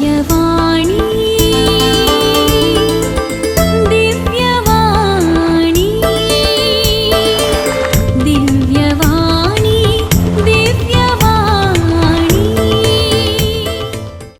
दिव्यवाणी, दिव्यवाणी, दिव्यवाणी, दिव्यवाणी.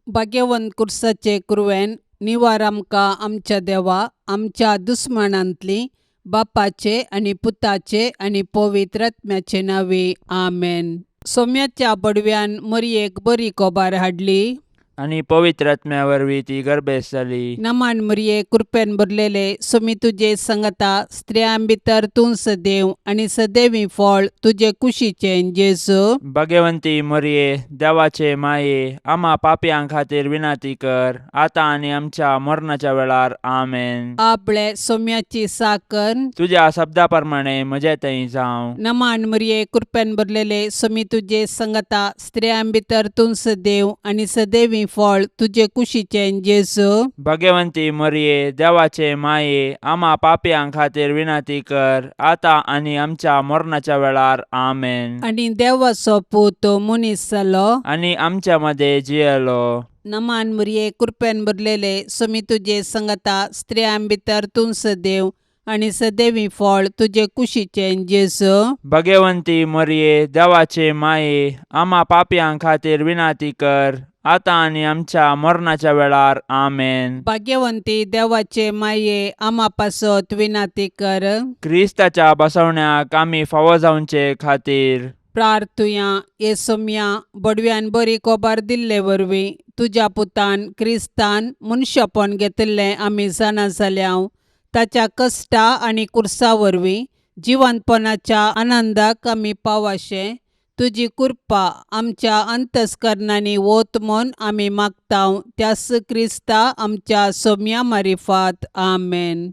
भाग्यवंत कुर्साचे कुरवेन निवार आमकां आमच्या देवा आमच्या दुस्मानांतली बापाचे आनी पुताचे आनी पवित्र आत्म्याचे नांवे आमेन. सोम्याच्या बडव्यान मरयेक बरी कोबार हाडली आनी पवित्र आत्म्या वरवीं ती गर्भेस्त जाली. नमान मरये, कृपेन भरलेले, सोमी तुजे संगता, स्त्रियां भितर तूं सदैव आनी सदैवी फळ तुजे कुशीचें जेजू. भगवंती मरये, देवाचे माये, आमा पापयां खातीर विनंती कर, आतां आनी आमच्या मरणाच्या वेळार. आमेन. आपले सोम्याची साकर. तुज्या शब्दा प्रमाणे म्हजे थंय जावं. नमान मरये, कृपेन भरलेले, सोमी तुजे संगता, स्त्रियां भितर तूं सदैव आनी सदैवी फळ तुजे कुशीचें जेजू. भगवंती मरये, देवाचे माये, आमा पापयां खातीर विनंती कर, आतां आनी आमच्या मरणाच्या वेळार. आमेन. आनी देवाचो पूत मनीस जालो आनी आमच्या मदें जियेलो. नमान मरये, कृपेन भरलेले, सोमी तुजे संगता, स्त्रियां भितर तूं सदैव आनी सदैवी फळ तुजे कुशीचें जेजू. भगवंती मरये, देवाचे माये, आमा पापयां खातीर विनंती कर, आतां आनी आमच्या मरणाच्या वेळार. आमेन. भाग्यवंती देवाचे माये, आमा पासत विनंती कर. क्रिस्ताच्या बसवण्याक आमी फावो जावचे खातीर प्रार्थुया. हे सोम्या, बडव्यान बरी कोबार दिल्ले वरवीं तुज्या पुतान क्रिस्तान मनशापण घेतिल्लें आमी जाणा जाल्या. ताच्या कश्टा आनी कुर्सा वरवीं जिवंतपणाच्या आनंदाक आमी पावाशें तुजी कृपा आमच्या अंतस्करणांनी वत म्हूण आमी मागता, त्यास क्रिस्ता आमच्या सोम्या मारिफात. आमेन.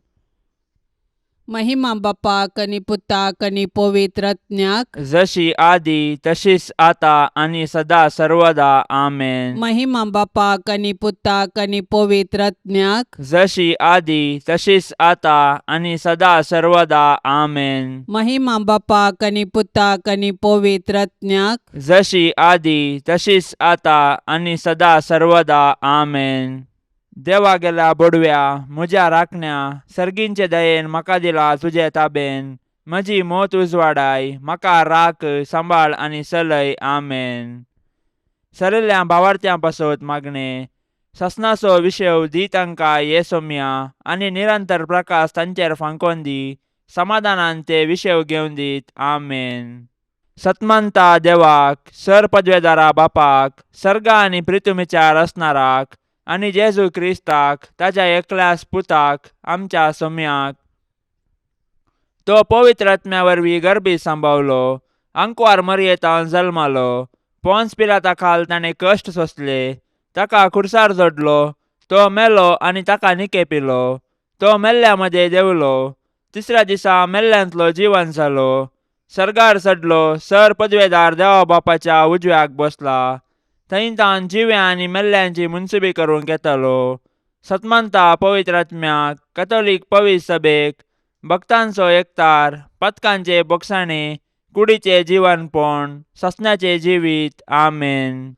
महिमा बापाक आनी पुताक आनी पवित्र आत्म्याक. जशी आदी तशीच आता आनी सदा सर्वदा. आमेन. महिमा बापाक आनी पुताक आनी पवित्र आत्म्याक. जशी आदी तशीच आता आनी सदा सर्वदा. आमेन. महिमा बापाक आनी पुताक आनी पवित्र आत्म्याक. जशी आदी तशीच आता आनी सदा सर्वदा. आमेन. देवा गेल्या बडव्या, म्हज्या राखण्या, सर्गींचे दयेन म्हाका दिला तुजे ताबेन. म्हजी मोत उजवाडाय, म्हाका राख, सांबाळ आनी चलय. आमेन. सरिल्ल्या भावार्थ्यां पासत मागणें. ससनाचो विशेव दी तांकां ये सोम्या आनी निरंतर प्रकाश तांचेर फांकोन दी. समाधानान ते विशेव घेवन दीत. आमेन. सतमंता देवाक, सर पदवेदारा बापाक, सर्गा आनी प्रितुमीच्या रचणाराक आनी जेजू क्रिस्ताक ताच्या एकल्याच पुताक, आमच्या सोम्याक, तो पवित्र आत्म्या वरवीं गर्भी सांबावलो, आंकवार मरयेतान जल्मालो, पोन्स पिलाता खाल ताणें कश्ट सोंसले, ताका खुर्सार जोडलो, तो मेलो आनी ताका निकेपिलो, तो मेल्ल्या मदें देंवलो, तिसऱ्या दिसा मेल्ल्यांतलो जिवन जालो, सर्गार चडलो, सर पदवेदार देवा बापाच्या उजव्याक बसला, थंय तावन जिव्या आनी मेल्ल्यांची मुनसुबी करूंक येतालो. सतमंता पवित्र आत्म्याक, कथोलीक पवित्र सभेक, भक्तांचो एकतार, पथकांचे बोगसाणे, कुडीचे जिवनपण, ससण्याचे जिवीत. आमेन.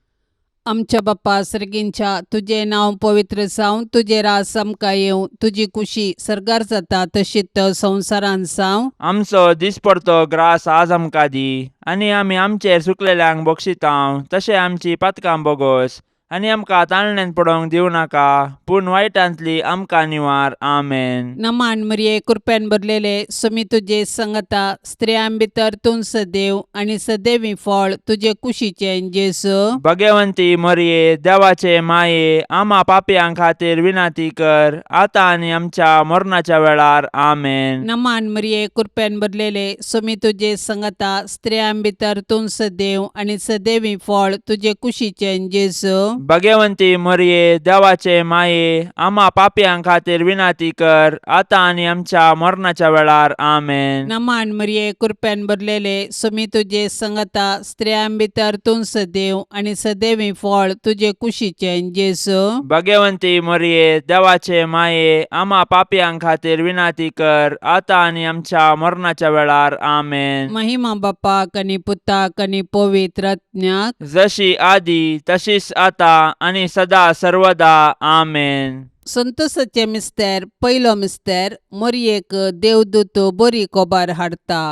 आमच्या बाप्पा सर्गींच्या, तुजें नांव पवित्र जावं, तुजें राज आमकां येवं, तुजी कुशी सर्गार जाता तशीच संवसारांत जावं. आमचो दिसपडतो ग्रास आज आमकां दी आनी आमी आमचेर चुकलेल्यांक बक्षितांव तशें आमची पातकां बोगोस आनी आमकां ताळण्यांत पडोवंक दिवं नाका, पूण वायटांतली आमकां निवार. आमेन. नमान मरिये, कृपेन भरलेले, सुमी तुजे संगता, स्त्रियां भितर तूं सदैव आनी सदैवी फळ तुजे कुशीचें जेजू. भगवंती मरिये, देवाचे माये, आमा पापयां खातीर विनंती कर, आतां आनी आमच्या मरणाच्या वेळार. आमेन. नमान मरिये, कृपेन भरलेले, सुमी तुजे संगता, स्त्रियां भितर तूं सदैव आनी सदैवी फळ तुजे कुशीचें जेजू. भगवंती मरिये, देवाचे माये, आमा पापयां खातीर विनंती कर, आतां आनी आमच्या मरणाच्या वेळार. आमेन. नमान मरिये, कृपेन भरलेले, सुमी तुजे संगता, स्त्रियां भितर तूं सदैव आनी सदैवी फळ तुजे कुशीचें जेजू. भगवंती मरिये, देवाचे माये, आमा पापयां खातीर विनंती कर, आतां आनी आमच्या मरणाच्या वेळार. आमेन. महिमा बापाक आनी पुताक आनी पवित्र आत्म्याक. जशी आदी तशीच आता आतां आनी सदा सर्वदा आमेन. संतोसाचें मिस्तेर. पयलो मिस्तेर. मोरयेक देवदूत बरी कोबार हाडटा.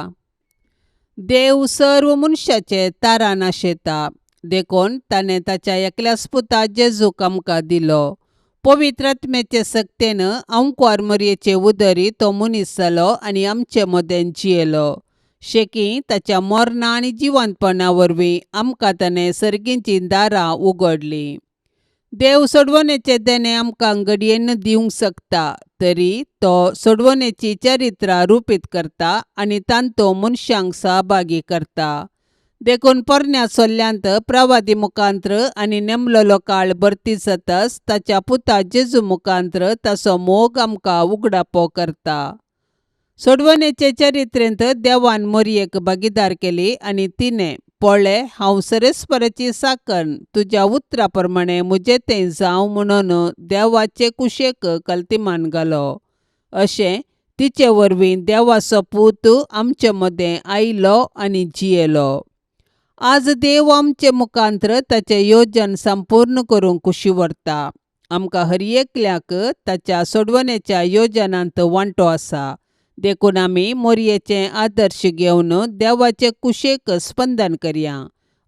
देव सर्व मनशाचे तारान आशेता, देखून ताणें ताच्या एकल्याच पुता जेजूक आमकां दिलो. पवित्र आत्म्याचे सक्तेन अंकवार मोरयेचे उदरी तो मनीस जालो आनी आमचे मदें जियेलो. शेकी ताच्या मरणा आनी जिवंतपणा वरवीं आमकां ताणें सर्गीचीं दारां उगडलीं. देव सोडवणेचें देणें आमकां घडयेन दिवंक शकता, तरी तो सोडवणेची चरित्रां रुपीत करता आनी तांतो मनशांक सहभागी करता. देखून पोरण्या सोल्ल्यांत प्रवादी मुखांत्र आनी नेमलेलो काळ भरती जातच ताच्या पुता जेजू मुखांत्र ताचो मोग आमकां उगडापो करता. सोडवणेचे चरित्रेंत देवान मोरयेक भागीदार केली आनी तिणें पळय, हांव सरेस्पराची साकन, तुज्या उतरा प्रमाणें म्हजें तें जावं म्हणून देवाचे कुशेक कल्तिमान घालो. अशें तिचे वरवीं देवाचो पूत आमचे मदें आयलो आनी जियेलो. आज देव आमचे मुखांत्र ताचें योजन संपूर्ण करूंक कुशी व्हरता. आमकां हर एकल्याक ताच्या सोडवणेच्या योजनांत वांटो आसा, देखून आमी मोरयेचें आदर्श घेवन देवाचे कुशेक स्पंदन करया.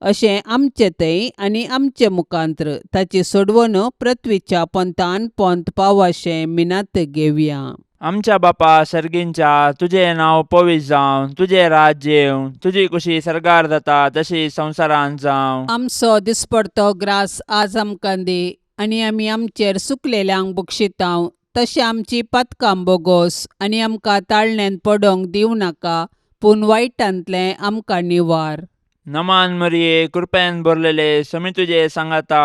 अशें आमचे थंय आनी आमचे मुखांत्र ताची सोडवण पृथ्वीच्या पोंतान पोंत पावाशें मिनात घेवया. आमच्या बापा सर्गींच्या, तुजें नांव पवित्र जावं, तुजें राज्य येवं, तुजी कुशी सर्गार जाता तशी संवसारांत जावं. आमचो दिसपडतो ग्रास आज आमकां दी आनी आमी आमचेर सुकलेल्यांक बक्षितांव तशें आमची पातकां बोगोस आनी आमकां ताळण्यांत पडोंक दिवं नाका, पूण वायटांतलें आमकां निवार. नमान मरिये, कृपेन भरलेले, समी तुजे सांगाता,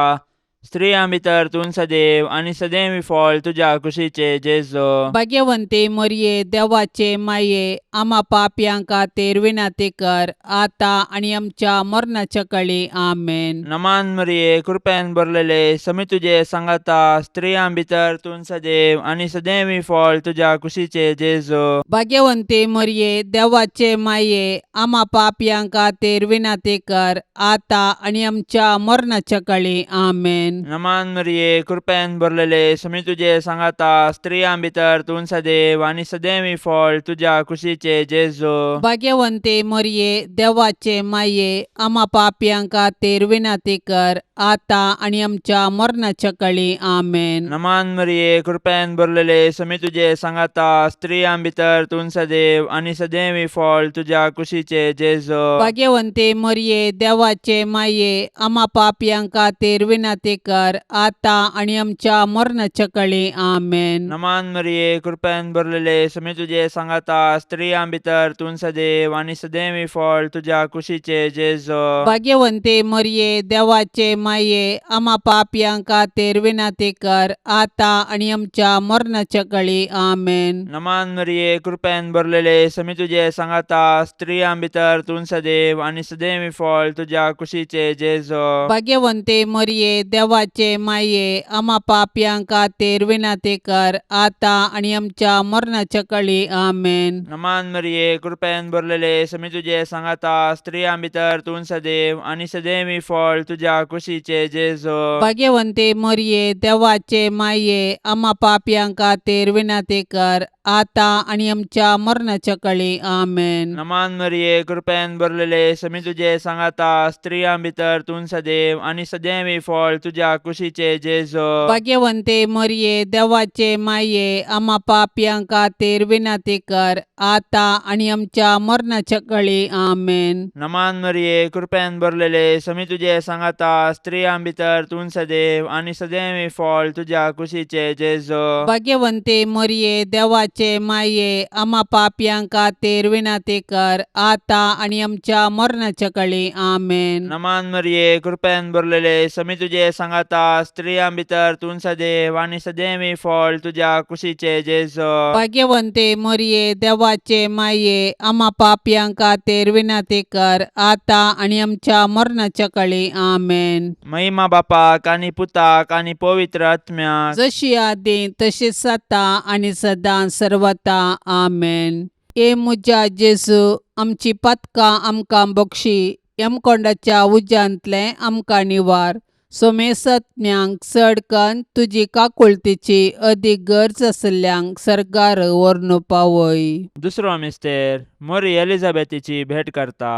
स्त्रियां भितर तूं सदैव आनी सदैव फळ तुज्या कुशीचे जेजो. भाग्यवंती मोरये, देवाचे माये, आमा पापयां खातीर विनंती कर, आतां आनी आमच्या मरणाच्या कळी. आमेन. नमान मरिये, कृपेन भरलेले, समी तुजे सांगाता, स्त्रियां भितर तूं सदैव आनी सदैव फळ तुज्या कुशीचे जेजो. भाग्यवंती मोरये, देवाचे माये, आमा पापयां खातीर विनंती कर, आतां आनी आमच्या मरणाच्या कळी. आमेन. नमान मरिये, कृपेन भरलेले, समी तुजे सांगाता, स्त्रियां भितर तूं सदैव आनी सदैव फळ तुज्या कुशीचे जेजो. भाग्यवंती मोरये, देवाचे माये, आमा पापयां खातीर विनंती कर, आतां आनी आमच्या मरणाच्या कळी. आमेन. नमान मरिये, कृपेन भरलेले, समी तुजे सांगाता, स्त्रियां भितर तूं सदैव आनी सदैव फळ तुज्या कुशीचे जेजो. भाग्यवंती मोरये, देवाचे माये, आमा पापयां खातीर विनंती कर, आतां आनी आमच्या मरणाच्या कळी. आमेन. नमान मरिये, कृपेन भरलेले, समी तुजे सांगाता, स्त्रियां भितर तूं सदैव आनी सदैव फळ तुज्या कुशीचे जेजो. भाग्यवंती मोरये, देवाचे माये, आमा पापयां खातीर विनंती कर, आतां आनी आमच्या मरणाच्या कळी. आमेन. नमान मरिये, कृपेन भरलेले, समी तुजे सांगाता, स्त्रियां भितर तूं सदैव आनी सदैव फळ तुज्या कुशीचे जेजो. भाग्यवंती मोरये, देवाचे माये, आमा पापयां खातीर विनंती कर, आतां आनी आमच्या मरणाच्या कळी. आमेन. नमान मरिये, कृपेन भरलेले, समी तुजे सांगाता, स्त्रियां भितर तूं सदैव आनी सदैव फळ तुज्या कुशीचे जेजो. भाग्यवंती मोरये, देवाचे माये, आमा पापयां खातीर विनंती कर, आतां आनी आमच्या मरणाच्या कळी. आमेन. नमान मरिये, कृपेन भरलेले, समी तुजे सांगाता, स्त्रियां भितर तूं सदैव आनी सदैव फळ तुज्या कुशीचे जेजो. भाग्यवंती मोरये, देवाचे माये, आमा पापयां खातीर विनंती कर, आतां आनी आमच्या मरणाच्या कळी. आमेन. नमान मरिये, कृपेन भरलेले, समी तुजे सांगाता, स्त्रियां भितर तूं सदैव आनी सदैव फळ तुज्या कुशीचे जेजो. भाग्यवंती मोरये, देवाचे माये, आमा पापयां खातीर विनंती कर, आतां आनी आमच्या मरणाच्या कळी. आमेन. नमान मरिये, कृपेन भरलेले, समी तुजे सांगाता, स्त्रियां भितर तूं सदैव आनी सदैव फळ तुज्या कुशीचे जेजो. भाग्यवंती मोरये, देवाचे माये, आमा पापयां खातीर विनंती कर, आतां आनी आमच्या मरणाच्या कळी. आमेन. महिमा बापाक आनी पुताक आनी पवित्र आत्म्याक, जशी आदी तशीच आतां आनी सदां सर्वता. आमेन. ए म्हज्या जेजू, आमची पातकां आमकां बक्षी, यमकोंडाच्या उज्यांतलें आमकां निवार. सोमेसत्म्यांक चड कन्न तुजी काकुळतीची अदीक गरज आशिल्ल्यांक सर्गार व्हरून पावय. दुसरो मिस्तेर मोरी एलिझाबेथीची भेट करता.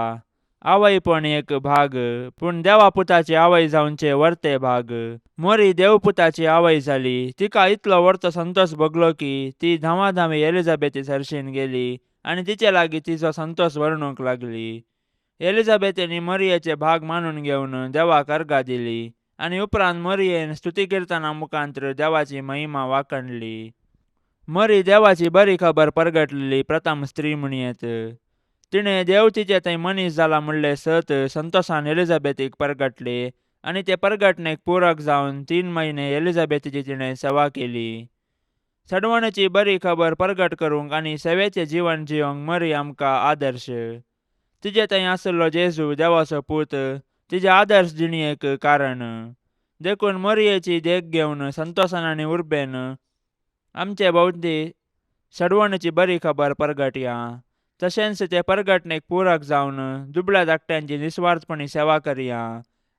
आवयपण एक भाग, पूण देवा पुताची आवय जावचे वर्ते भाग. मोरी देवपुताची आवय जाली. तिका इतलो वर्तो संतोष भोगलो की ती धांवाधांवी एलिझाबेथी सरशीन गेली आनी तिचे लागीं तिचो संतोष वर्णूंक लागली. एलिझाबेथीन मरियेचे भाग मानून घेवन देवाक अर्गां दिली आनी उपरांत मरियेन स्तुती किर्तना मुखांत्र देवाची महिमा वाखणली. मरी देवाची बरी खबर परगटलेली प्रथम स्त्री म्हणयेत. तिणें देव तिचे थंय मनीस जाला म्हणलें सत संतोषान एलिझाबेथीक परगटले आनी ते परगटणेक पूरक जावन 3 म्हयने एलिझाबेथीची तिणें सेवा केली. सडवणेची बरी खबर परगट करूंक आनी सेवेचें जीवन जियोंक मरी आमकां आदर्श. तिजे थंय आशिल्लो जेजू देवाचो पूत तिजे आदर्श जिणेक कारण. देखून मरियेची देख घेवन संतोषान आनी उर्बेन आमचे भोंवती सडवणेची बरी खबर परगटया. तशेंच ते परगटणेक पूरक जावन दुबळ्या धाकट्यांची निस्वार्थपणी सेवा करया.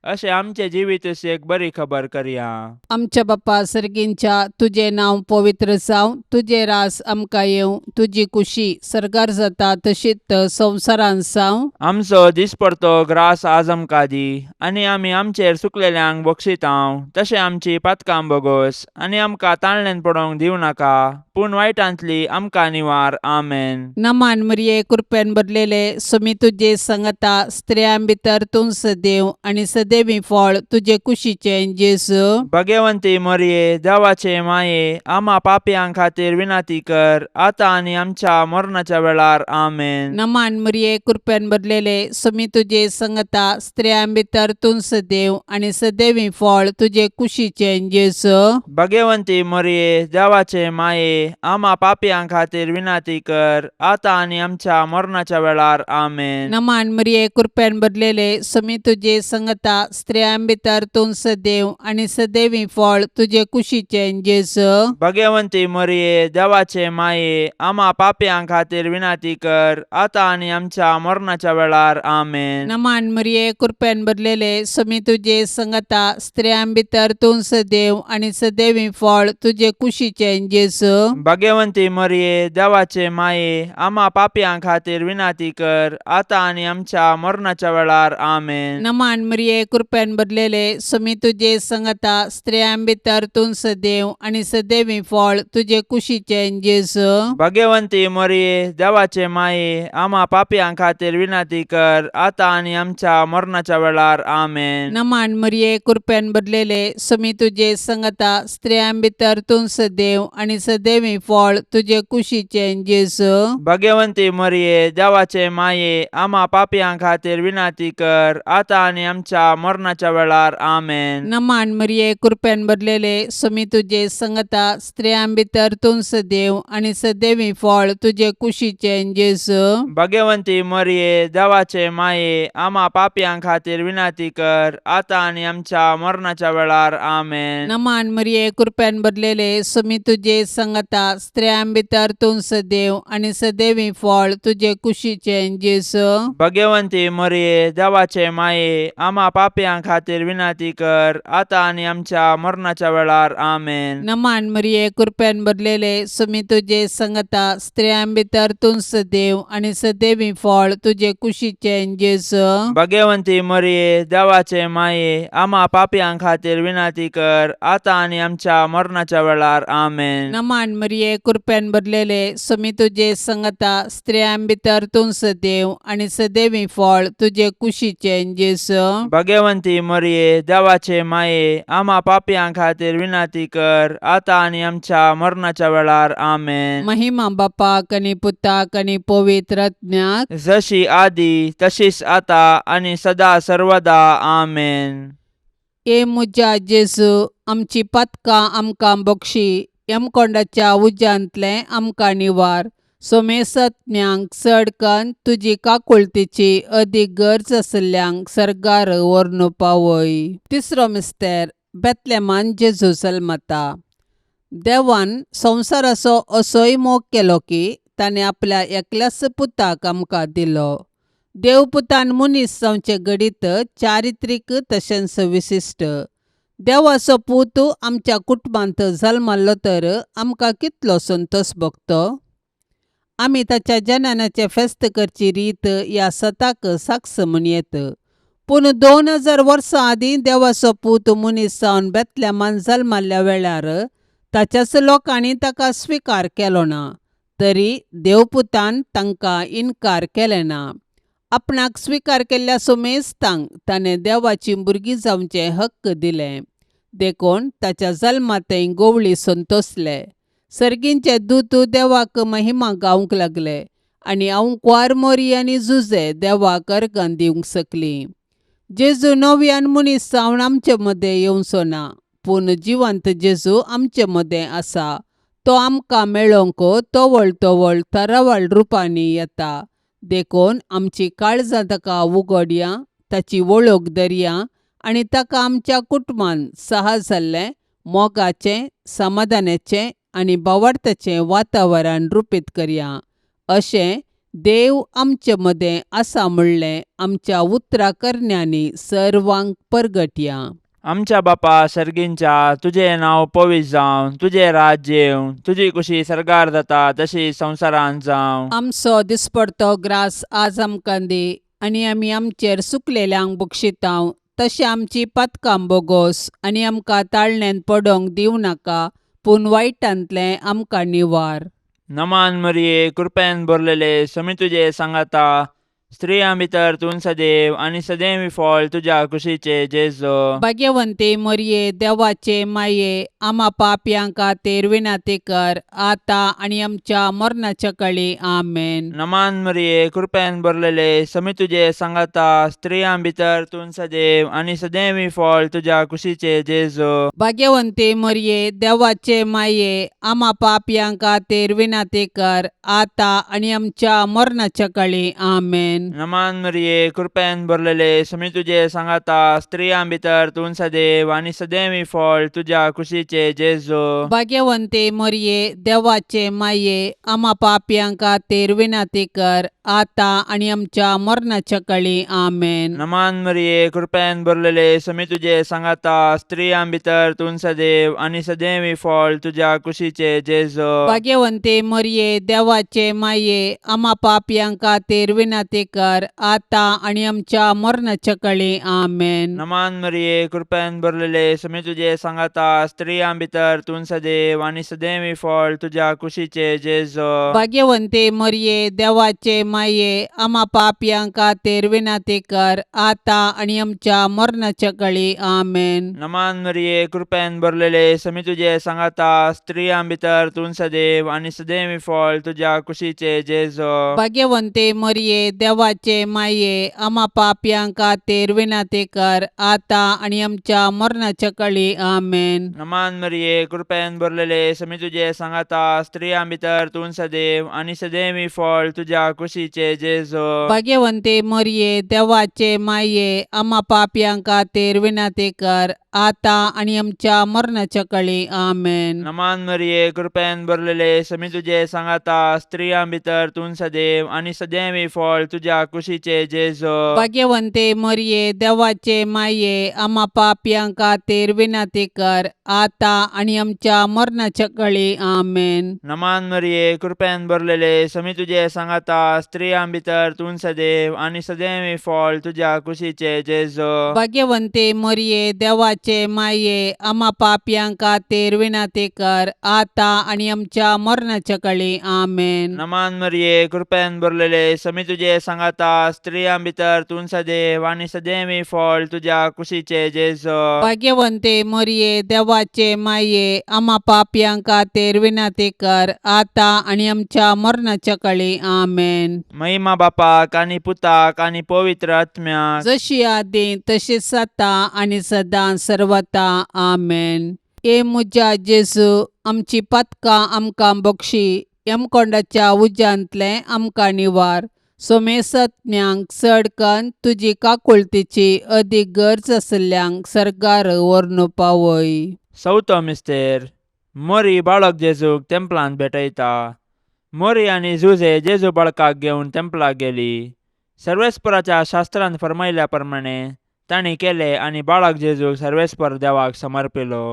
अशें आमचें जिवीत एक बरी खबर करया. आमच्या बापा सर्गींच्या, तुजें नांव पवित्र जावं, तुजें रास आमकां येवं, तुजी कुशी सर्गार जाता तशीच संवसारांत जावं. आमचो दिसपडतो ग्रास आज आमकां दी आनी आमी आमचेर चुकलेल्यांक बक्षितांव तशें आमची पातकां बोगोस आनी आमकां ताळण्यान पडोवंक दिवं नाका, पूण वायटांतली आमकां निवार. आमेन. नमान मरिये, कृपेन भरलेले, सुमी तुजे संगता, स्त्रियां भितर तूं सदैव आनी सदैवी फळ तुजे कुशीचें जेजू. भगवंती मरिये, देवाचे माये, आमा पापयां खातीर विनंती कर, आतां आनी आमच्या मरणाच्या वेळार. आमेन. नमान मरिये, कृपेन भरलेले, सुमी तुजे संगता, स्त्रियां भितर तूं सदैव आनी सदैवी फळ तुजे कुशीचें जेजू. भगवंती मरिये, देवाचे माये, आमा पापयां खातीर विनंती कर, आतां आनी आमच्या मरणाच्या वेळार. आमेन. नमान मरिये, कृपेन भरलेले, सुमी तुजे संगता, स्त्रियां भितर तूं सदैव आनी सदैवी फळ तुजे कुशीचें जेजू. भगवंती मरिये, देवाचे माये, आमा पापयां खातीर विनंती कर, आतां आनी आमच्या मरणाच्या वेळार. आमेन. नमान मरिये, कृपेन भरलेले, सुमी तुजे संगता, स्त्रियां भितर तूं सदैव आनी सदैवी फळ तुजे कुशीचें जेजू. भगवंती मरिये, देवाचे माये, आमा पापयां खातीर विनंती कर, आतां आनी आमच्या मरणाच्या वेळार. आमेन. नमान मरिये, कृपेन भरलेले, सुमी तुजे संगता, स्त्रियां भितर तूं सदैव आनी सदैवी फळ तुजे कुशीचें जेजू. भगवंती मरिये, देवाचे माये, आमा पापयां खातीर विनंती कर, आतां आनी आमच्या मरणाच्या वेळार. आमेन. नमान मरिये, कृपेन भरलेले, सुमी तुजे संगता, स्त्रियां भितर तूं सदैव आनी सदैवी फळ तुजे कुशीचें जेजू. भगवंती मरिये, देवाचे माये, आमा पापयां खातीर विनंती कर, आतां आनी आमच्या मरणाच्या वेळार. आमेन. नमान मरिये, कृपेन भरलेले, सुमी तुजे संगता, स्त्रियां भितर तूं सदैव आनी सदैवी फळ तुजे कुशीचें जेजू. भगवंती मरिये, देवाचे माये, आमा पापयां खातीर विनंती कर, आतां आनी आमच्या मरणाच्या वेळार. आमेन. नमान मरिये, कृपेन भरलेले, सुमी तुजे संगता, स्त्रियां भितर तूं सदैव आनी सदैवी फळ तुजे कुशीचें जेजू. भगवंती मरिये, देवाचे माये, आमा पापयां खातीर विनंती कर, आतां आनी आमच्या मरणाच्या वेळार. आमेन. नमान मरिये, कृपेन भरलेले, सुमी तुजे संगता, स्त्रियां भितर तूं सदैव आनी सदैवी फळ तुजे कुशीचें जेजू. भगवंती मरिये, देवाचे माये, आमा पापयां खातीर विनंती कर, आतां आनी आमच्या मरणाच्या वेळार. आमेन. नमान मरिये, कृपेन भरलेले, सुमी तुजे संगता, स्त्रियां भितर तूं सदैव आनी सदैवी फळ तुजे कुशीचें जेजू. भगवंती मरिये, देवाचे माये, आमा पापयां खातीर विनंती कर, आतां आनी आमच्या मरणाच्या वेळार. आमेन. महिमा बापाक आनी पुताक आनी पवित्र आत्म्याक, जशी आदी तशीच आता आनी सदा सर्वदा. आमेन. ए म्हज्या जेजू, आमची पातकां आमकां बक्षी, यमकोंडाच्या उज्यांतलें आमकां निवार, सोमेसत्म्यांक चड कन्न तुजी काकुळतीची अदीक गरज आशिल्ल्यांक सर्गार व्हरून पावय. तिसरो मिस्तेर, बेतलेमान जेजू जल्मता. देवान संवसाराचो असोय मोग केलो की ताणें आपल्या एकल्याच पुताक आमकां दिलो. देवपुतान मनीस जावचें घडीत चारित्रीक तशेंच विशिश्ट. देवाचो पूत आमच्या कुटुंबांत जल्माल्लो तर आमकां कितलो संतोश भोगतो. आमी ताच्या जननाचें फेस्त करची रीत ह्या सताक साक्ष म्हूण येत. पूण 2000 वर्सां आदीं देवाचो पूत मनीस जावन बेतलेमान जल्माल्ल्या वेळार ताच्याच लोकांनी ताका स्विकार केलो ना, तरी देवपुतान तांकां इनकार केलें ना. आपणाक स्विकार केल्ल्या सुमेस्तांक ताणें देवाचीं भुरगीं जावचें हक्क दिलें. देखून ताच्या जल्मांतय गोवळी संतोसले. सर्गींचे दूत देवाक महिमा गावंक लागले आनी आंवकुवार मोरी आनी जुजे देवाक अर्गां दिवंक शकलीं. जेजू नव्यान मनीस जावन आमचे मदें येवचो ना, पूण जिवंत जेजू आमचे मदें आसा. तो आमकां मेळोवंक तवळ तवळ तरावळ रुपांनी येता. देखून आमची काळजां ताका उगडया, ताची वळख धरया आनी ताका आमच्या कुटुंबान सहा जाल्लें मोगाचें, समाधानाचें आनी भावार्थाचें वातावरण रुपीत करया. अशें देव आमचे मदें आसा म्हणलें आमच्या उतरा करण्यांनी सर्वांक परगटया. आमच्या बापा सर्गींच्या, तुजें नांव पवित्र जावं, तुजें राज्य येवं, तुजी कुशी सर्गार जाता तशी संवसारांत जावं. आमचो दिसपडतो ग्रास आज आमकां दी आनी आमी आमचेर सुकलेल्यांक बक्षितांव तशें आमची पातकां बोगोस आनी आमकां ताळण्यांत पडोंक दिवं नाका, पूण वायटांतलें आमकां निवार. नमान मरिये, कृपेन भरलेले, समी तुजे सांगाता, स्त्रियां भितर तूं सदैव आनी सदैव फळ तुज्या कुशीचे जेजो. भाग्यवंती मरिये, देवाचे माये, आमा पापयां खातीर विनंती कर आतां आनी आमच्या मरणाच्या कळी. आमेन. नमान मरिये, कृपेन भरलेले, समी तुजे सांगाता, स्त्रियां भितर तूं सदैव आनी सदैव फळ तुज्या कुशीचे जेजो. भाग्यवंती मरिये, देवाचे माये, आमा पापयां खातीर विनंती कर आतां आनी आमच्या मरणाच्या कळी. आमेन. नमान मरिये, कृपेन भरलेले, समी तुजे सांगाता, स्त्रियां भितर तूं सदैव आनी सदैव फळ तुज्या कुशीचे जेजो. भाग्यवंती मरिये, देवाचे माये, आमा पापयां खातीर विनंती कर आतां आनी आमच्या मरणाच्या कळी. आमेन. नमान मरिये, कृपेन भरलेले, समी तुजे सांगाता, स्त्रियां भितर तूं सदैव आनी सदैव फळ तुज्या कुशीचे जेजो. भाग्यवंती मरिये, देवाचे माये, आमा पापयां खातीर विनंती कर आतां आनी आमच्या मरणाच्या कळी. आमेन. नमान मरिये, कृपेन भरलेले, समी तुजे सांगाता, स्त्रियां भितर तूं सदैव आनी सदैव फळ तुज्या कुशीचे जेजो. भाग्यवंती मरिये, देवाचे माये, आमा पापयां खातीर विनंती कर आतां आनी आमच्या मरणाच्या कळी. आमेन. नमान मरिये, कृपेन भरलेले, समी तुजे सांगाता, स्त्रियां भितर तूं सदैव आनी सदैव फळ तुज्या कुशीचे जेजो. भाग्यवंती मरिये, देवाचे माये, आमा पापयां खातीर विनंती कर आतां आनी आमच्या मरणाच्या कळी. आमेन. नमान मरिये, कृपेन भरलेले, समी तुजे सांगाता, स्त्रियां भितर तूं सदैव आनी सदैव फळ तुज्या कुशीचे जेजो. भाग्यवंती मरिये, देवाचे माये, आमा पापयां खातीर विनंती कर आतां आनी आमच्या मरणाच्या कळी. आमेन. नमान मरिये, कृपेन भरलेले, समी तुजे सांगाता, स्त्रियां भितर तूं सदैव आनी सदैव फळ तुज्या कुशीचे जेजो. भाग्यवंती मरिये, देवाचे माये, आमा पापयां खातीर विनंती कर आतां आनी आमच्या मरणाच्या कळी. आमेन. नमान मरिये, कृपेन भरलेले, समी तुजे सांगाता, स्त्रियां भितर तूं सदैव आनी सदैव फळ तुज्या कुशीचे जेजो. भाग्यवंती मरिये, देवाचे माये, आमा पापयां खातीर विनंती कर आतां आनी आमच्या मरणाच्या कळी. आमेन. नमान मरिये, कृपेन भरलेले, समी तुजे सांगाता, स्त्रियां भितर तूं सदैव आनी सदैव फळ तुज्या कुशीचे जेजो. भाग्यवंती मरिये, देवाचे माये, आमा पापयां खातीर विनंती कर आतां आनी आमच्या मरणाच्या कळी. आमेन. महिमा बापाक आनी पुताक आनी पवित्र आत्म्याक, जशी आदीं तशीच आतां आनी सदां सर्वता. आमेन. हे म्हज्या जेजू, आमची पातकां आमकां बक्षी, यमकोंडाच्या उज्यांतलें आमकां निवार, सोमेसत्म्यांक चड कन्न तुजी काकुळतीची अदीक गरज आशिल्ल्यांक सर्गार व्हरून पावय. चवथो मिस्तेर. मोरी बाळक जेजूक तेंपलांत भेटयता. मोरी आनी जुजे जेजू बाळकाक घेवन तेंपलाक गेली. सर्वेस्पराच्या शास्त्रांत फर्मायल्या प्रमाणे तांणी केलें आनी बाळक जेजूक सर्वेस्पर देवाक समर्पिलो.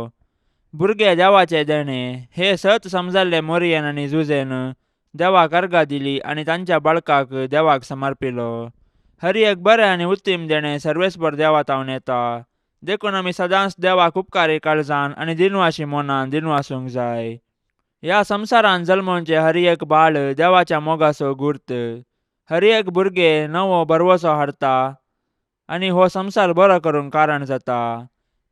भुरगे देवाचें देणें हें सत समजल्ले मोरयेन आनी जुजेन देवाक अर्गां दिली आनी तांच्या बाळकाक देवाक समर्पिलो. हर एक बरें आनी उत्तीम देणें सर्वेस्पर देवा तावन येता, देखून आमी सदांच देवाक उपकारी काळजान आनी दिनवाशी मनान दिनवासूंक जाय. ह्या संवसारांत जल्मोवचें हर एक बाळ देवाच्या मोगाचो गुर्त. हर एक भुरगें नवो भरवसो हाडटा आनी हो संवसार बरो करूंक कारण जाता.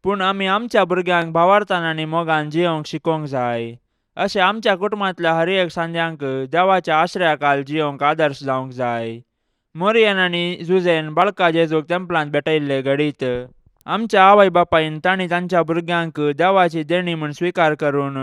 पूण आमी आमच्या भुरग्यांक भावार्थान आनी मोगान जियोवंक शिकोवंक जाय. अशें आमच्या कुटुंबांतल्या हर एक सांद्यांक देवाच्या आश्रयाखाल जियोवंक आदर्श जावंक जाय. मोरयेन आनी जुजेन बाळका जेजूक तेंपलांत भेटयल्ले घडीत आमच्या आवय बापायन तांणी तांच्या भुरग्यांक देवाची देणी म्हूण स्विकार करून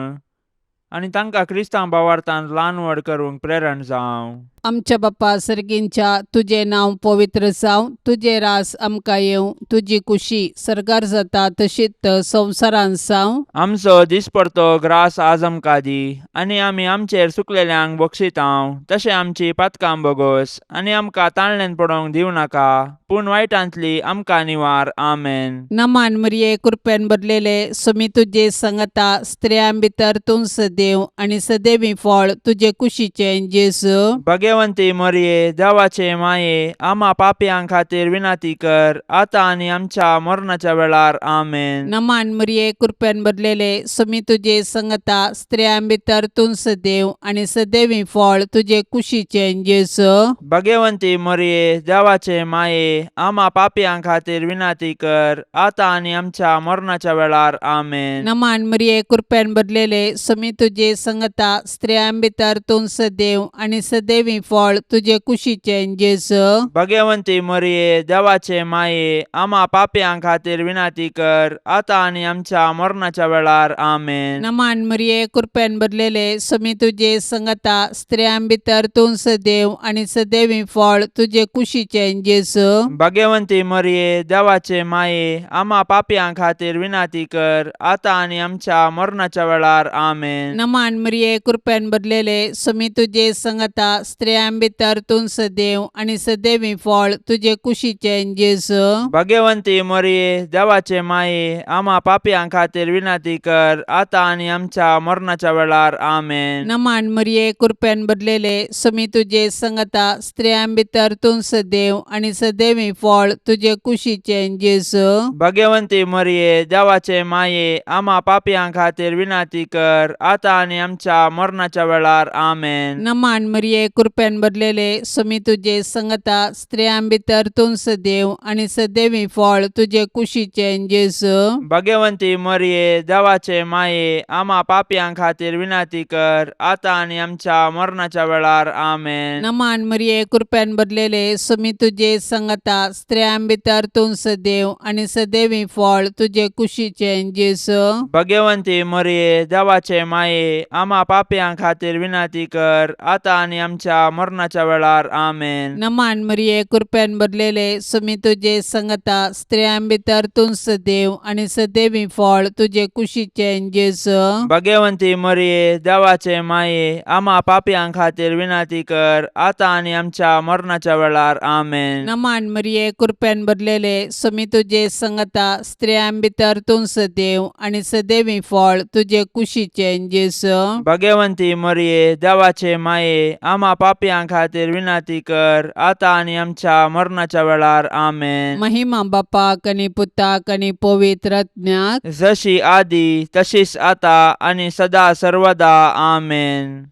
आनी तांकां क्रिस्तांव भावार्थान ल्हान व्हड करूंक प्रेरण जावं. आमच्या बापा सर्गींच्या, तुजें नांव पवित्र जावं, तुजें रास आमकां येवं, तुजी कुशी सर्गार जाता तशीच संवसारांत जावं. आमचो दिसपडतो ग्रास आज आमकां दी आनी आमी आमचेर सुकलेल्यांक बक्षितांव तशें आमची पातकां बोगोस आनी आमकां ताळण्यान पडोवंक दिवं नाका, पूण वायटांतली आमकां निवार. आमेन. नमान मरिये, कृपेन भरलेले, सुमी तुजे संगता, स्त्रियां भितर तूं सदैव आनी सदैवी फळ तुजे कुशीचें जेजू. भगवंती मोरये, देवाचे माये, आमा पापयां खातीर विनंती कर, आतां आनी आमच्या मरणाच्या वेळार. आमेन. नमान मरिये, कृपेन भरलेले, सुमी तुजे संगता, स्त्रियां भितर तूं सदैव आनी सदैवी फळ तुजे कुशीचें जेजू. भगवंती मोरये, देवाचे माये, आमा पापयां खातीर विनंती कर, आतां आनी आमच्या मरणाच्या वेळार. आमेन. नमान मरिये, कृपेन भरलेले, सुमी तुजे संगता, स्त्रियां भितर तूं सदैव आनी सदैवी फळ तुजे कुशीचें जेजू. भगवंती मोरये, देवाचे माये, आमा पापयां खातीर विनंती कर, आतां आनी आमच्या मरणाच्या वेळार. आमेन. नमान मरिये, कृपेन भरलेले, सुमी तुजे संगता, स्त्रियां भितर तूं सदैव आनी सदैवी फळ तुजे कुशीचें जेजू. भगवंती मोरये, देवाचे माये, आमा पापयां खातीर विनंती कर, आतां आनी आमच्या मरणाच्या वेळार. आमेन. नमान मरिये, कृपेन भरलेले, सुमी तुजे संगता, स्त्रियां भितर तूं सदैव आनी सदैवी फळ तुजे कुशीचें जेजू. भगवंती मोरये, देवाचे माये, आमा पापयां खातीर विनंती कर, आतां आनी आमच्या मरणाच्या वेळार. आमेन. नमान मरिये, कृपेन भरलेले, सुमी तुजे संगता, स्त्रियां भितर तूं सदैव आनी सदैवी फळ तुजे कुशीचें जेजू. भगवंती मोरये, देवाचे माये, आमा पापयां खातीर विनंती कर, आतां आनी आमच्या मरणाच्या वेळार. आमेन. नमान मरिये, कृपेन भरलेले, सुमी तुजे संगता, स्त्रियां भितर तूं सदैव आनी सदैवी फळ तुजे कुशीचें जेजू. भगवंती मोरये, देवाचे माये, आमा पापयां खातीर विनंती कर, आतां आनी आमच्या मरणाच्या वेळार. आमेन. नमान मरिये, कृपेन भरलेले, सुमी तुजे संगता, स्त्रियां भितर तूं सदैव आनी सदैवी फळ तुजे कुशीचें जेजू. भगवंती मोरये, देवाचे माये, आमा पापयां खातीर विनंती कर, आतां आनी आमच्या मरणाच्या वेळार. आमेन. नमान मरिये, कृपेन भरलेले, सुमी तुजे संगता, स्त्रियां भितर तूं सदैव आनी सदैवी फळ तुजे कुशीचें जेजू. भगवंती मोरये, देवाचे माये, आमा पापयां खातीर विनंती कर, आतां आनी आमच्या मरणाच्या वेळार. आमेन. नमान मरिये, कृपेन भरलेले, सुमी तुजे संगता, स्त्रियां भितर तूं सदैव आनी सदैवी फळ तुजे कुशीचें जेजू. भगवंती मोरये, देवाचे माये, आमा पापयां खातीर विनंती कर, आतां आनी आमच्या मरणाच्या वेळार. आमेन. महिमा बापाक आनी पुताक आनी पवित्र आत्म्याक. जशी आदी तशीच आता आनी सदा सर्वदा. आमेन.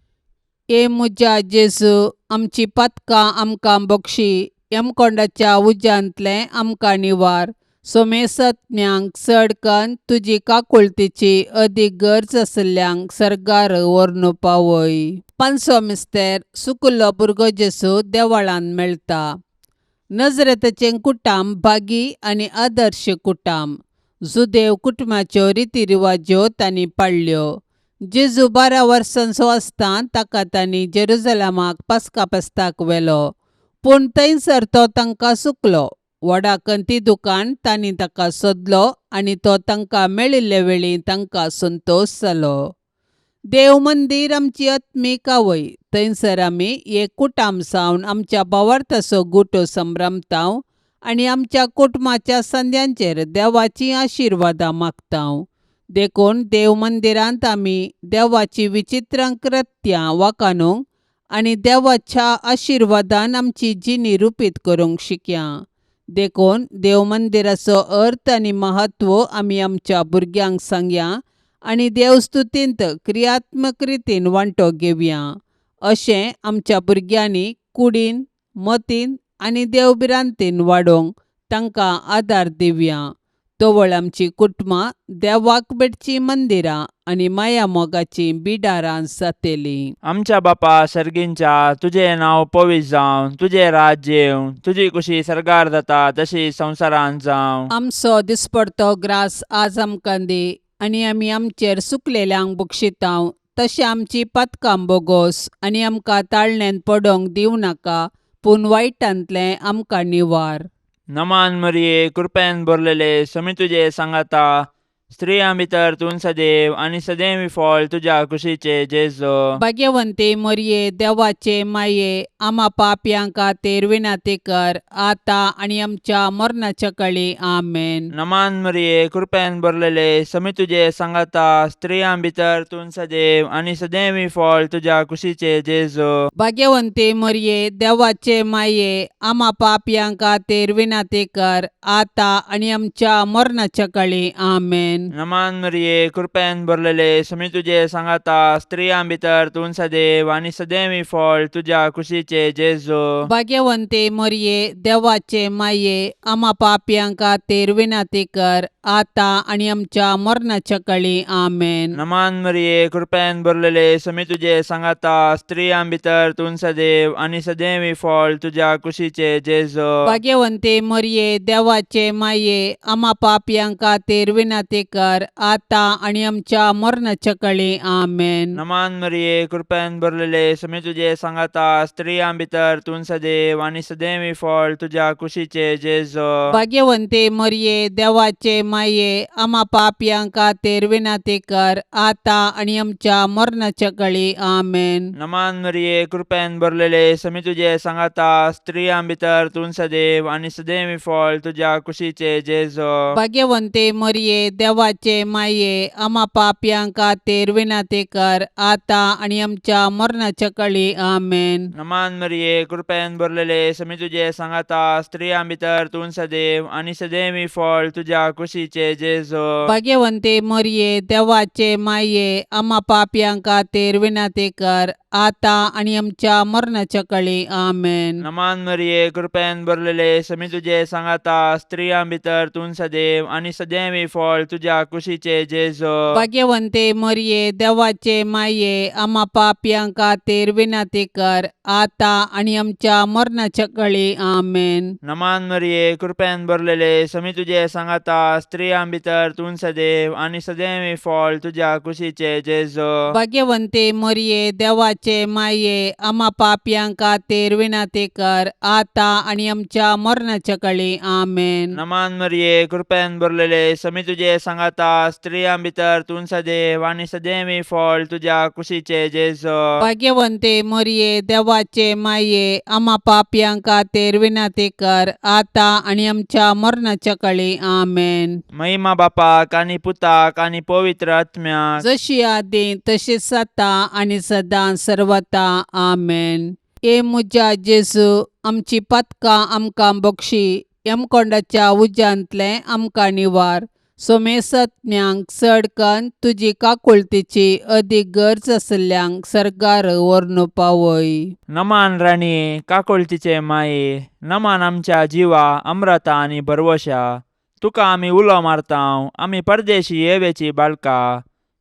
ए म्हज्या जेजू, आमची पातकां आमकां बक्षी, यमकोंडाच्या उज्यांतलें आमकां निवार, सोमेसत्म्यांक चड कन्न तुजी काकुळतीची अदीक गरज आशिल्ल्यांक सर्गार व्हरून पावय. पांचवो मिस्तेर, सुकुल्लो भुरगो जेजू देवळांत मेळटा. नजरेताचें कुटाम भागी आनी आदर्श कुटाम. जुदेव कुटुंबाच्यो रिती रिवाज्यो तांणी पाळ्ळ्यो. जेजू 12 वर्सांचो आसतना ताका तांणी जेरुजलमाक पास्का फेस्ताक व्हेलो, पूण थंयसर तो तांकां चुकलो. व्हडा कंती दुकान तांणी ताका सोदलो आनी तो तांकां मेळिल्ले वेळी तांकां संतोश जालो. देव मंदीर आमची आत्मीक आवय, थंयसर आमी एक कुटाम जावन आमच्या भावार्थाचो गुटो संभ्रमताव आनी आमच्या कुटुंबाच्या संद्यांचेर देवाचीं आशिर्वादां मागता. देखून देव मंदिरांत आमी देवाची विचित्र कृत्यां वाखाणूंक आनी देवाच्या आशिर्वादान आमची जिणी रुपीत करूंक शिकया. देखून देव मंदिराचो अर्थ आनी म्हत्व आमी आमच्या भुरग्यांक सांगया आनी देवस्तुतींत क्रियात्मक रितीन वांटो घेवया. अशें आमच्या भुरग्यांनी कुडीन, मतीन आनी देवभिरांतीन वाडोवंक तांकां आदार दिवया. तवळ आमची कुटुंबां देवाक भेटचीं मंदिरां आनी माया मोगाचीं बिडारां जातलीं. आमच्या बापा सर्गींच्या, तुजें नांव पवित्र जावं, तुजें राज्य येवं, तुजी कुशी सर्गार जाता तशी संवसारांत जावं. आमचो दिसपडतो ग्रास आज आमकां दी आनी आमी आमचेर सुकलेल्यांक बक्षितांव तशें आमची पातकां बोगोस आनी आमकां ताळण्यांत पडोंक दिवं नाका, पूण वायटांतलें आमकां निवार. नमान मरिये, कृपेन भरलेले, समी तुजे सांगाता, स्त्रियां भितर तूं सदैव आनी सदैव फळ तुज्या कुशीचे जेजो. भाग्यवंती मरिये, देवाचे माये, आमा पापयां खातीर विनंती कर, आतां आनी आमच्या मरणाच्या कळी. आमेन. नमान मरिये, कृपेन भरलेले, समी तुजे सांगाता, स्त्रियां भितर तूं सदैव आनी सदैव फळ तुज्या कुशीचे जेजो. भाग्यवंती मरिये, देवाचे माये, आमा पापयां खातीर विनंती कर, आतां आनी आमच्या मरणाच्या कळी. आमेन. नमान मरिये, कृपेन भरलेले, समी तुजे सांगाता, स्त्रियां भितर तूं सदैव आनी सदैव फळ तुज्या कुशीचे जेजो. भाग्यवंती मरिये, देवाचे माये, आमा पापयां खातीर विनंती कर, आतां आनी आमच्या मरणाच्या कळी. आमेन. नमान मरिये, कृपेन भरलेले, समी तुजे सांगाता, स्त्रियां भितर तूं सदैव आनी सदैव फळ तुज्या कुशीचे जेजो. भाग्यवंती मरिये, देवाचे माये, आमा पापयां खातीर विनंती कर, आतां आनी आमच्या मरणाच्या कळी. आमेन. नमान मरिये, कृपेन भरलेले, समी तुजे सांगाता, स्त्रियां भितर तूं सदैव आनी सदैव फळ तुज्या कुशीचे जेजो. भाग्यवंती मरिये, देवाचे माये, आमा पापयां खातीर विनंती कर, आतां आनी आमच्या मरणाच्या कळी. आमेन. नमान मरिये, कृपेन भरलेले, समी तुजे सांगाता, स्त्रियां भितर तूं सदैव आनी सदैव फळ तुज्या कुशीचे जेजो. भाग्यवंती मरिये, देवाचे माये, आमा पापयां खातीर विनंती कर, आतां आनी आमच्या मरणाच्या कळी. आमेन. नमान मरिये, कृपेन भरलेले, समी तुजे सांगाता, स्त्रियां भितर तूं सदैव आनी सदैव फळ तुज्या कुशीचे जेजो. भाग्यवंती मरिये, देवाचे माये, आमा पापयां खातीर विनंती कर, आतां आनी आमच्या मरणाच्या कळी. आमेन. नमान मरिये, कृपेन भरलेले, समी तुजे सांगाता, स्त्रियां भितर तूं सदैव आनी सदैव फळ तुज्या कुशीचे जेजो. भाग्यवंती मरिये, देवाचे माये, आमा पापयां खातीर विनंती कर, आतां आनी आमच्या मरणाच्या कळी. आमेन. नमान मरिये, कृपेन भरलेले, समी तुजे सांगाता, स्त्रियां भितर तूं सदैव आनी सदैव फळ तुज्या कुशीचे जेजो. भाग्यवंती मरिये, देवाचे माये, आमा पापयां खातीर विनंती कर, आतां आनी आमच्या मरणाच्या कळी. आमेन. नमान मरिये, कृपेन भरलेले, समी तुजे सांगाता, स्त्रियां भितर तूं सदैव आनी सदैव फळ तुज्या कुशीचे जेजो. भाग्यवंती मरिये, देवाचे माये, आमा पापयां खातीर विनंती कर, आतां आनी आमच्या मरणाच्या कळी. आमेन. महिमा बापाक आनी पुताक आनी पवित्र आत्म्याक, जशी आदी तशीच आतां आनी सदां सर्वता. आमेन. ए म्हज्या जेजू, आमची पातकां आमकां बक्षी, यमकोंडाच्या उज्यांतलें आमकां निवार, सोमेसत्म्यांक चड कन्न तुजी काकुळतीची अदीक गरज आशिल्ल्यांक सर्गार व्हरून पावय. नमान राणये, काकुळतीचे माये, नमान आमच्या जिवा अम्रता आनी भरवशा, तुका आमी उलो मारतांव, आमी परदेशी येवेची बाळका,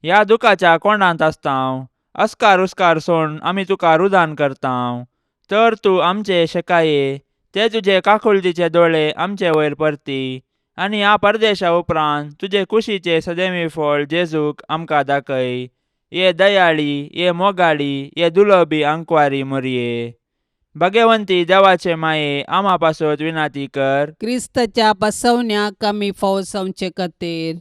ह्या दुखाच्या कोंडांत आसतांव, अस्कार उस्कार सोड आमी तुका रुदान करतांव, तर तूं आमचे शेकाये ते तुजे काकुळतीचे दोळे आमचे वयर परती आनी ह्या परदेशा उपरांत तुजे कुशीचे सदैवी फळ जेजूक आमकां दाखय. ये दयाळी, ये मोगाळी, ये दुलबी आंकवारी मोरये, भगवंती देवाचे माये, आमा पासत विनाती कर. क्रिस्ताच्या बसवण्याक आमी फाव जावचे खातीर.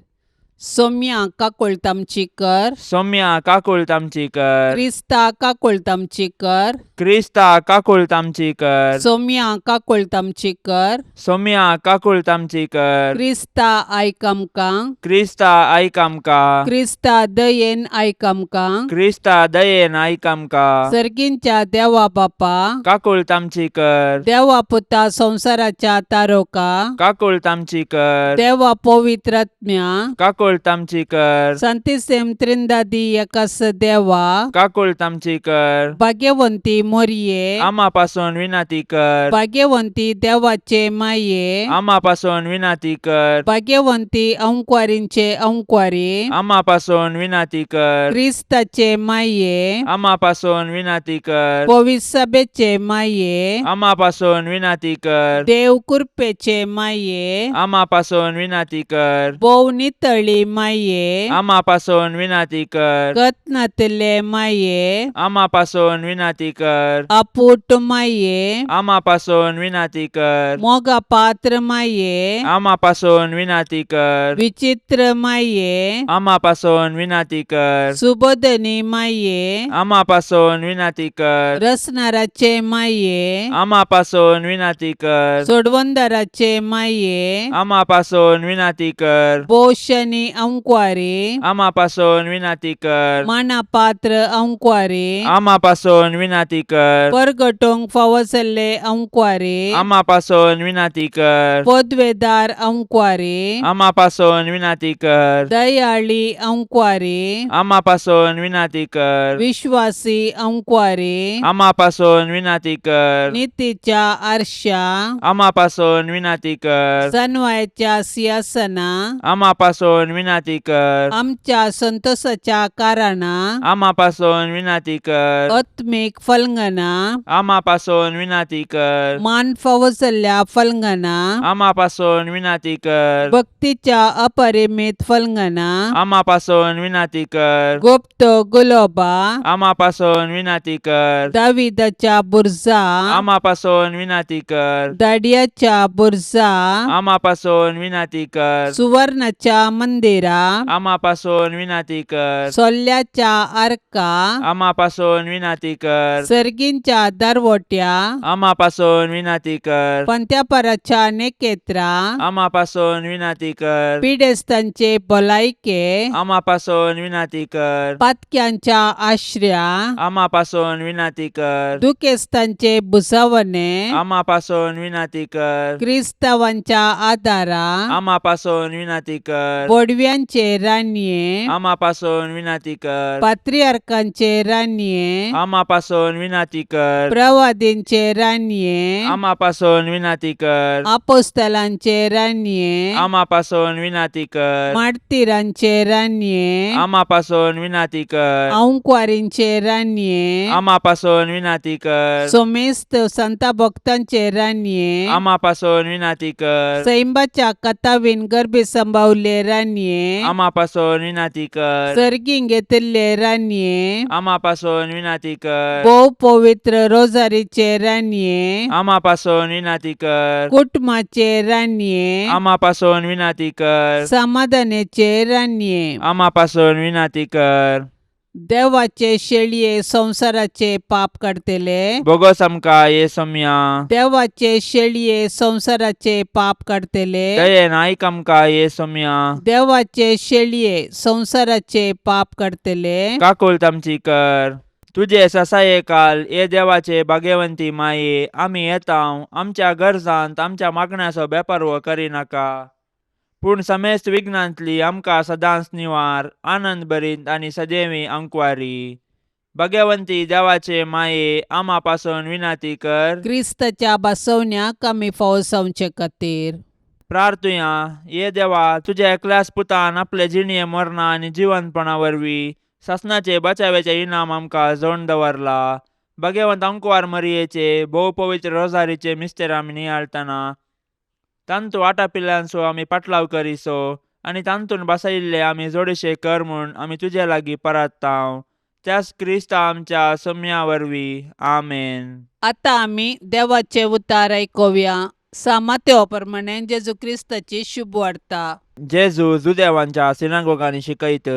सोम्या काकुळट आमची कर. सोम्या काकुळट आमची कर. क्रिस्ता काकुळट आमची कर. क्रिस्ता काकुळट आमची कर. सोम्या काकुळट आमची कर. सोम्या काकुळट आमची कर. क्रिस्ता आयक आमकां. क्रिस्ता आयक आमकां. क्रिस्ता दयेन आयक आमकां. क्रिस्ता दयेन आयक आमकां. सर्गींच्या देवा बापा, काकुळट आमची कर. देवा पुता संवसाराच्या तारोका, काकुळट आमची कर. देवा पवित्रात्म्या, काकुळट आमची कर. संतिसेम त्रिंदादी एकास देवा, काकुळट आमची कर. भाग्यवंती मोरये, आमा पासून विनंती कर. भाग्यवंती देवाचे माये, आमा पासून विनंती कर. भाग्यवंती अंकवारींचे अंकवारी, आमा पासून विनंती कर. क्रिस्ताचे माये, आमा पासून विनंती कर. पविसभेचे माये, आमा पासून विनंती कर. देव कृपेचे माये, आमा पासून विनंती कर. भोव नितळी माये, आमा पासून विनंती कर. गत नातिल्ले माये, आमा पासून विनंती कर. आपूट माये, आमा पासून विनंती कर. मोगा पात्र माये, आमा पासून विनंती कर. विचित्र माये, आमा पासून विनंती कर. सुबोधनी माये, आमा पासून विनंती कर. रसनाराचे माये, आमा पासून विनंती कर. सोडवंदाराचे माये, आमा पासून विनंती कर. पोशनी अंकवारी, आमा पासून विनंती कर. माना पात्र अंकवारी, आमा पासून विनंती कर. परगटोंक फावो जाल्ले अंकवारी, आमा पासून विनंती कर. पदवेदार अंकवारी, आमा पासून विनंती कर. दयाळी अंकवारी, आमा पासून विनंती कर. विश्वासी अंकवारी, आमा पासून विनंती कर. नितीच्या आरशा, आमा पासून विनंती कर. सनवायच्या सिंहासना, आमा पासून विनंती कर. आमच्या संतोषाच्या कारणा, आमा पासून विनंती कर. आत्मीक फलंगना, आमा पासून विनंती कर. मान फावो जाल्ल्या फलंगना, आमा पासून विनंती कर. भक्तीच्या अपरिमित फलंगना, आमा पासून विनंती कर. गुप्त गुलोबा, आमा पासून विनंती कर. दाविदाच्या बुरजा, आमा पासून विनंती कर. दाडियाच्या बुरजा, आमा पासून विनंती कर. सुवर्णाच्या मंदिरा, आमा पासून विनंती कर. सोल्ल्याच्या आर्का, आमा पासून विनंती कर. सर्गींच्या दरवट्या, आमा पासून विनंती कर. पंत्यापराच्या नेकेत्रा, आमा पासून विनंती कर. पिडेस्तांचे भलायके, आमा पासून विनंती कर. पातक्यांच्या आश्र्या, आमा पासून विनंती कर. दुखेस्तांचे भुजावणे, आमा पासून विनंती कर. क्रिस्तावांच्या आदारा, आमा पासून विनंती कर. बोडव्यांचे रानये, आमा पासून विनंती कर. पात्रियार्कांचे रानये, आमा पासून विनंती कर. प्रवादींचे रानये, आमा पासून विनंती कर. आपोस्तलांचे रानये, आमा पासून विनंती कर. मार्तिरांचे रानये, आमा पासून विनंती कर. अंकवारींचे रानये, आमा पासून विनंती कर. सोमेस्त संता भक्तांचे रानये, आमा पासून विनंती कर. सैंबाच्या कथावीन गर्भी संभावले रानये, आमा पासून विनंती कर. सर्गीं घेतिल्ले रानये, आमा पासून विनंती कर. भोव पवित्र रोजारीचे रानये, आमा पासून विनंती कर. कुटुंबाचे रानये, आमा पासून विनंती कर. समाधानाचे रानये, आमा पासून विनंती कर. देवाचे शेळये संवसाराचे पाप काडतले, बोगस आमकां ये सोम्या. देवाचे शेळये संवसाराचे पाप काडतले, दयेन आयक आमकां ये सोम्या. देवाचे शेळये संवसाराचे पाप काडतले, काकुळट आमची कर. तुजे ससाये काल ये देवाचे भाग्यवंती माये, आमी येता आमच्या गरजांत आमच्या मागण्याचो बेपारवो करिनाका, पूण समेस्त विघ्नांतली आमकां सदांच निवार, आनंद भरीत आनी सदैवी अंकवारी. भाग्यवंती देवाचे माये, आमा पासून विनंती कर. क्रिस्ताच्या बसवण्याक आमी फावो जावचे खातीर. प्रार्थुया. ये देवा, तुज्या एकल्याच पुतान आपले जिणये मरणा आनी जिवंतपणा वरवीं सासणाचे बचाव्याचे इनाम आमकां जोड दवरला. भाग्यवंत अंकवार मरियेचे भोव पवित्र रोजारीचे मिस्तेर आमी नियाळतना तांतू आटापिल्ल्यांचो आमी पाटलाव करिसो आनी तांतून बसयिल्ले आमी जोडशे कर म्हूण आमी तुजे लागीं परात्तांव, त्याच क्रिस्ता आमच्या सम्या वरवीं. आमेन. आतां आमी देवाचे उतार आयकुया. सामात्यो प्रमाणे जेजू क्रिस्ताची शुभ वार्ता. जेजू जुदेवांच्या सिनागोगांनी शिकयत,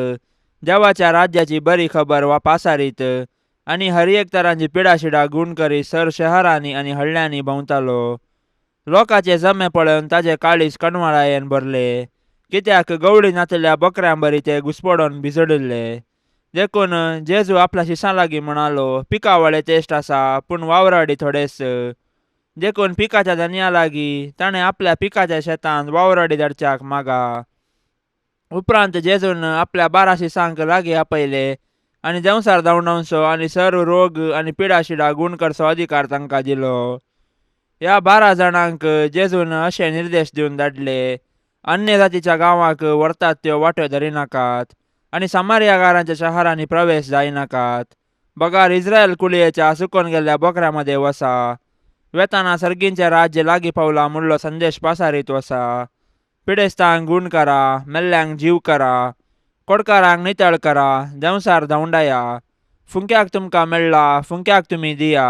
देवाच्या राज्याची बरी खबर वा पासारीत आनी हर एक तरांची पिडाशिडा गूण करी सर शहरांनी आनी हळ्ळ्यांनी भोंवतालो. लोकांचे जमे पळोवन ताजे काळीज कणवाळायेन भरले, कित्याक गवळी नातल्या बकऱ्यां बरी ते घुसपडोन भिजडिल्ले. देखून जेजू आपल्या शिसां लागीं म्हणालो, पिकावळे तेश्ट आसा पूण वावराडी थोडेच. देखून पिकाच्या धनया लागीं ताणें आपल्या पिकाच्या शेतांत वावराडी धाडच्याक मागा. उपरांत जेजून आपल्या 12 शिसांक लागीं आपयले आनी देंवसार धांवडावचो आनी सर्व रोग आनी पिडाशिडा गूण करचो अधिकार तांकां दिलो. ह्या 12 जाणांक जेजून अशे निर्देश दिवन धाडले, अन्य जातीच्या गांवाक व्हरतात त्यो वाट्यो धरिनाकात आनी सामारियागारांच्या शहरांनी प्रवेश जायनाकात, बगार इस्रायल कुळयेच्या सुकोन गेल्ल्या बोकऱ्यां मदें वसा. वेताना सर्गींचें राज्य लागीं पावलां म्हणलो संदेश पासारीत वसा. पिडेस्तांक गूण करा, मेल्ल्यांक जीव करा, कोडकारांक नितळ करा, देंवसार धांवडाया. फुंक्याक तुमकां मेळ्ळा, फुंक्याक तुमी दिया.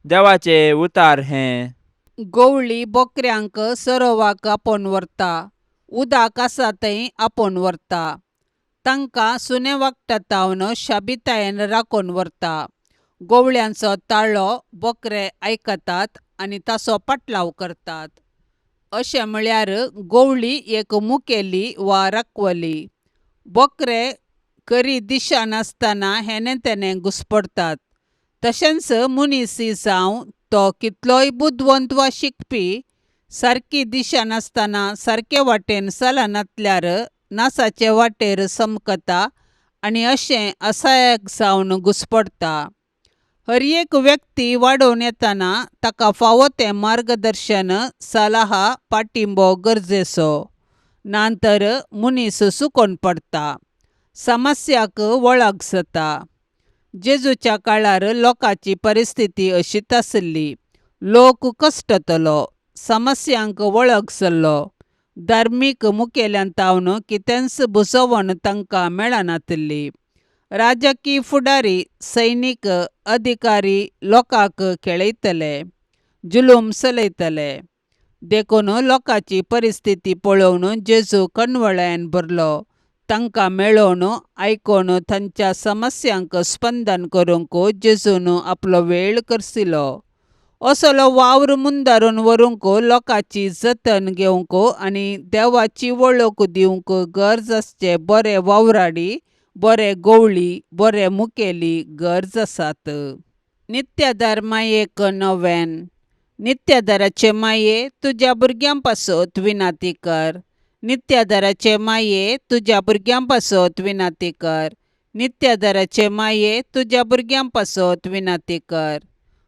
देवाचें उतार हें. गवळी बोकऱ्यांक सरोवाक आपोवन व्हरता, उदक आसा थंय आपोवन व्हरता, तांकां सुने वागटातावन शाबितायेन राखून व्हरता. गवळ्यांचो ताळो बोकरे आयकतात आनी ताचो पाटलाव करतात. अशें म्हळ्यार गवळी एक मुखेली वा राखवली. बोकरे खरी दिशा नासतना हेने तेने घुसपडटात. तशेंच मनीस जावं तो कितलोय बुदवंत वा शिकपी, सारकी दिशा नासतना सारके वाटेन चलनातल्यार नासाचे वाटेर समकता आनी अशें असायक जावन घुसपडटा. हर एक व्यक्ती वाडोवन येतना ताका फावो तें मार्गदर्शन, सलाहा, पाटिंबो गरजेचो, ना तर मनीस सुकोन पडटा, समस्याक वळख जाता. जेजूच्या काळार लोकांची परिस्थिती अशीच आसली. लोक कश्टतलो, समस्यांक वळख जाल्लो, धार्मीक मुखेल्यान तावन कितेंच बुजोवन तांकां मेळनातिल्ली. राजकीय फुडारी, सैनीक अधिकारी लोकांक खेळयतले, जुलूम चलयतले. देखून लोकांची परिस्थिती पळोवन जेजू कणवळ्यान भरलो. तांकां मेळोवन आयकून तांच्या समस्यांक स्पंदन करूंक जेजून आपलो वेळ करसिलो. असलो वावर मुंदारून व्हरूंक, लोकांची जतन घेवंक आनी देवाची वळख दिवंक गरज आसचे बरे वावराडी, बरे गवळी, बरे मुखेली गरज आसात. नित्यादार मायेक नव्यान. नित्यादाराचे माये, तुज्या भुरग्यां पासत विनाती कर. नित्यादाराचे माये, तुज्या भुरग्यां पासत विनाती कर. नित्यादाराचे माये, तुज्या भुरग्यां पासत विनाती कर.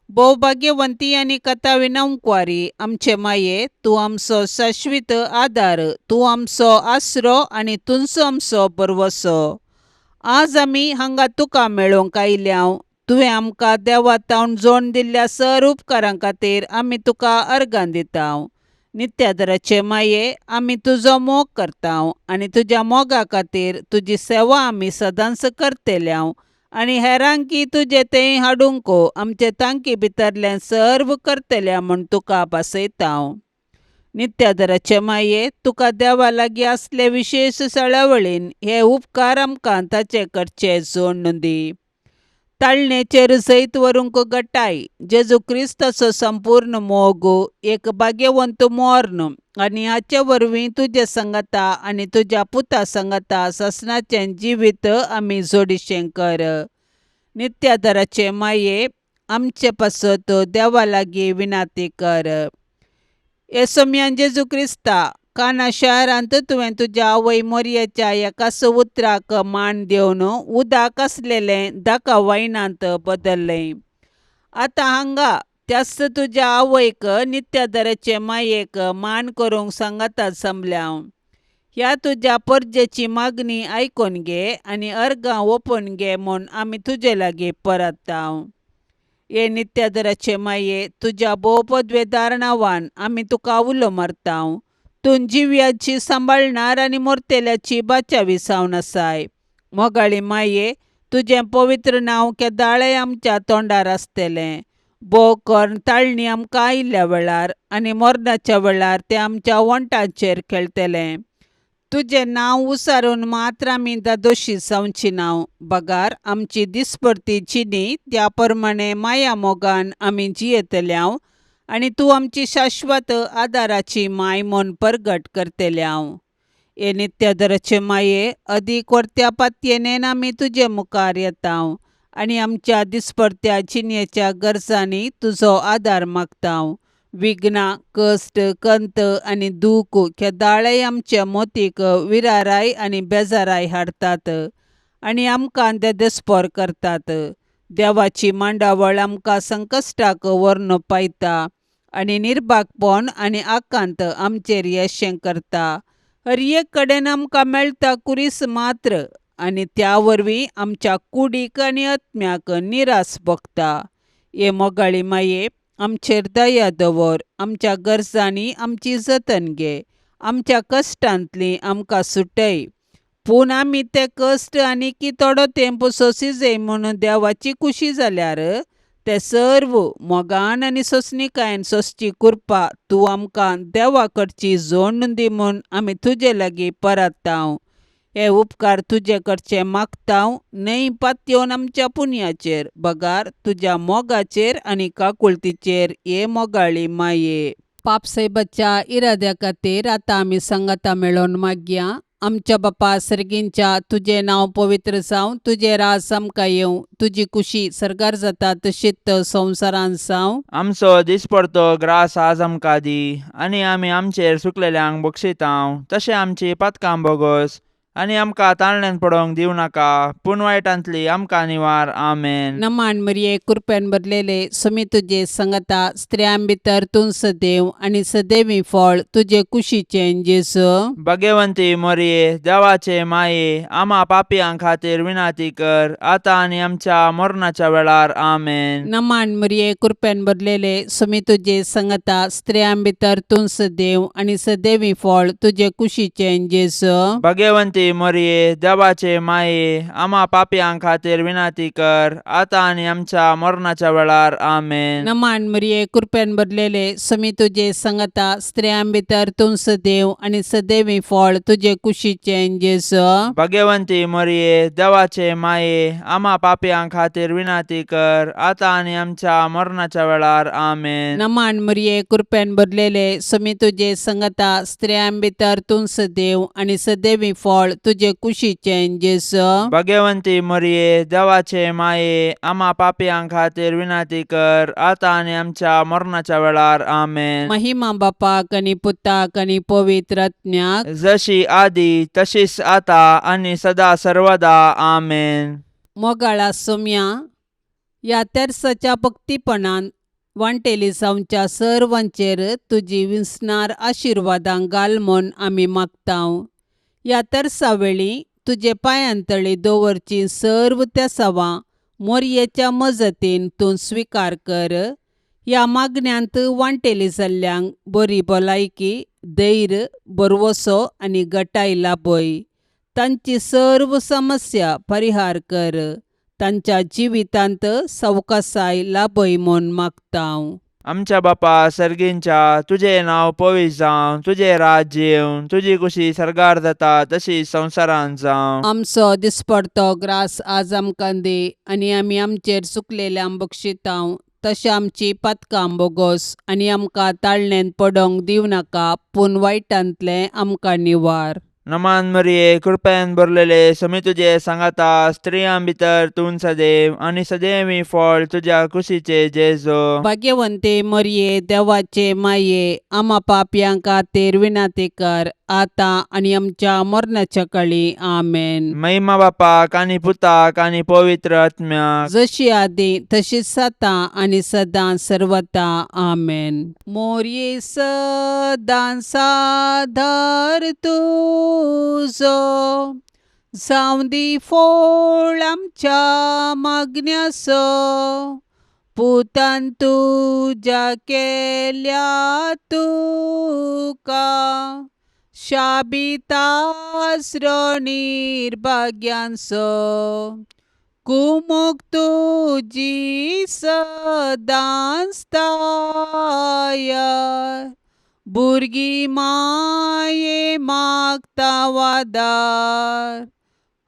भोवभाग्यवंती आनी कथा विनवकुवारी आमचे माये, तूं आमचो शाश्वीत आदार, तूं आमचो आसरो आनी तूंच आमचो भरवसो. आज आमी हांगा तुका मेळोवंक आयल्याव. तुवें आमकां देवा तावन जोड दिल्ल्या सर उपकारां खातीर आमी तुका अर्गां दिताव. नित्यादराचे माये, आमी तुजो मोग करताव आनी तुज्या मोगा खातीर तुजी सेवा आमी सदांच करतल्याव आनी हेरांकी तुजें तें हाडूंक आमचे तांकी भितरलें सर्व करतल्या म्हूण तुका भासयताव. नित्यादराचे माये, तुका देवा लागीं आसले विशेश सळावळीन हे उपकार आमकां ताचे कडचे जोडून दी. ताळणेचेर जैत व्हरूंक गटाय, जेजू क्रिस्ताचो संपूर्ण मोग, एक भाग्यवंत मोर्न आनी हाचे वरवीं तुजे संगता आनी तुज्या पुता संगता सासणाचें जिवीत आमी जोडिशें कर. नित्यादराचे माये, आमचे पासत देवा लागीं विनाती कर. येसोम्यान जेजू क्रिस्ता, काना शहरांत तुवें तुज्या आवय मोरयेच्या एकाच उतराक मान दिवन उदक आसलेलें दाका वायनांत बदल्लें. आतां हांगा त्याच तुज्या आवयक नित्यादराचे मायेक मान करूंक सांगाता जमल्या. ह्या तुज्या परजेची मागणी आयकून घे आनी अर्गां ओपून घे म्हूण आमी तुजे लागीं परताव. हे नित्यादराचे माये, तुज्या भोवपदवेदार नांवान आमी तुका उलो मारताव. तूं जिव्याची सांबाळणार आनी मोरतेल्याची बाचावी जावन आसाय. मोगाळी माये, तुजें पवित्र नांव केदाळें आमच्या तोंडार आसतलें. भोग करून ताळणी आमकां आयिल्ल्या वेळार आनी मरणाच्या वेळार तें आमच्या वण्टांचेर खेळटलें. तुजें नांव उसारून मात्र आमी दादोशी जावची नांव बगार आमची दिसपडती जिणी त्या प्रमाणे माया मोगान आमी जियेतल्यांव आनी तूं आमची शाश्वत आदाराची माय म्हूण परगट करतल्यांव. हे नित्यादराचे माये अदीक वर्त्या पातयेनेन आमी तुजे मुखार येतांव आनी आमच्या दिसपडत्या जिणेच्या गरजांनी तुजो आदार मागतांव. विघ्नां कश्ट कंत आनी दूख केदाळेय आमच्या मोतीक विराराय आनी बेजाराय हाडटात आनी आमकां देदेस्पोर करतात. देवाची मांडावळ आमकां संकश्टाक व्हरून पायता आनी निर्भागपण आनी आकांत आमचेर येशें करता. हर एक कडेन आमकां मेळटा कुरीस मात्र आनी त्या वरवीं आमच्या कुडीक आनी आत्म्याक निरास भोगता. हे मोगाळी माये आमचेर दया दवर. आमच्या गरजांनी आमची जतन घे. आमच्या कश्टांतली आमकां सुटय. पूण आमी ते कश्ट आनी की थोडो तेंप सोंसी जाय म्हूण देवाची खुशी जाल्यार ते सर्व मोगान आनी सोंसणीकायेन सोंसची कृपा तूं आमकां देवा कडची जोडून दी म्हूण आमी तुजे लागीं परतांव. हे उपकार तुजे कडचे मागतांव न्हय पातयेवन आमच्या पुण्याचेर बगार तुज्या मोगाचेर आनी काकुळतीचेर हे मोगाळी माये. पापसायबाच्या इराद्या खातीर आतां आमी सांगाता मेळोवन मागया. आमच्या बापा सर्गींच्या तुजें नांव पवित्र जावं, तुजें राज आमकां येवं, तुजी खुशी सर्गार जाता तशीच संवसारांत जावं. आमचो दिसपडतो ग्रास आज आमकां दी आनी आमी आमचेर सुकलेल्यांक बक्षितांव तशें आमची पातकां बोगोस आनी आमकां ताळण्यान पडोवंक दिवं नाका पूण वायटांतली आमकां निवार. आमेन. नमान मरिये कृपेन भरलेले सुमी तुजे संगता स्त्रियां भितर तूं सदैव आनी सदैवी फळ तुजे कुशीचें जेजू. भगवंती मोरये देवाचे माये आमा पापयां खातीर विनाती कर आतां आनी आमच्या मरणाच्या वेळार. आमेन. नमान मरिये कृपेन भरलेले सुमी तुजे संगता स्त्रियां भितर तूं सदैव आनी सदैवी फळ तुजे कुशीचें जेजू. भगवंती मोरये देवाचे माये आमा पापयां खातीर विनाती कर आतां आनी आमच्या मरणाच्या वेळार. आमेन. नमान मरिये कृपेन भरलेले सुमी तुजे संगता स्त्रियां भितर तूं सदैव आनी सदैवी फळ तुजे कुशीचें जेजू. भगवंती मोरये देवाचे माये आमा पापयां खातीर विनाती कर आतां आनी आमच्या मरणाच्या वेळार. आमेन. नमान मरिये कृपेन भरलेले सुमी तुजे संगता स्त्रियां भितर तूं सदैव आनी सदैवी फळ तुजे कुशीचें जेजू. भगवंती मोरये देवाचे माये आमा पापयां खातीर विनाती कर आतां आनी आमच्या मरणाच्या वेळार. आमेन. महिमा बापाक आनी पुताक आनी पवित्र आत्म्याक जशी आदी तशीच आता आनी सदा सर्वदा. आमेन. मोगाळा सोम्या ह्या तेर्साच्या भक्तीपणान वांटेली जावच्या सर्वांचेर तुजी विसणार आशिर्वादां घाल म्हूण आमी मागतांव. ह्या तेर्सा वेळी तुजे पांयांतळी दवरची सर्व तेसावां मोरयेच्या मजतीन तूं स्विकार कर. ह्या मागण्यांत वांटेली जाल्ल्यांक बरी भलायकी धैर्य भरवसो आनी गटाय लाभय. तांची सर्व समस्या परिहार कर. तांच्या जिवितांत सवकासाय लाभय म्हूण मागतांव. आमच्या बापा सर्गींच्या तुजें नांव पवित्र जावं, तुजें राज्य येवं, तुजी खुशी सर्गार जाता तशी संवसारांत जावं. आमचो दिसपडतो ग्रास आज आमकां दी आनी आमी आमचेर चुकलेल्यांक बक्षितांव तशें आमची पातकां बोगोस आनी आमकां ताळणेंत पडोंक दिवं नाका पूण वायटांतलें आमकां निवार. नमान मरिये कृपेन भरलेले समी तुजे सांगाता स्त्रियां भितर तूं सदैव आनी सदैवी फळ तुज्या कुशीचे जेजो. भाग्यवंते मरिये देवाचे माये आमा पापयां खातीर विनाती कर आतां आनी आमच्या मरणाच्या काळी. आमेन. महिमा बापाक आनी पुताक आनी पवित्र आत्म्याक जशी आदी तशीच आतां आनी सदां सर्वता. आमेन. मोरये सदां सादर तुजो जावं दी फोळ आमच्या मागण्याचो पुतान तुज्या केल्या तुका शाबितास्रो निर्भाग्यांचो कुमोक तुजी सदांच तायार भुरगीं माये मागता वादार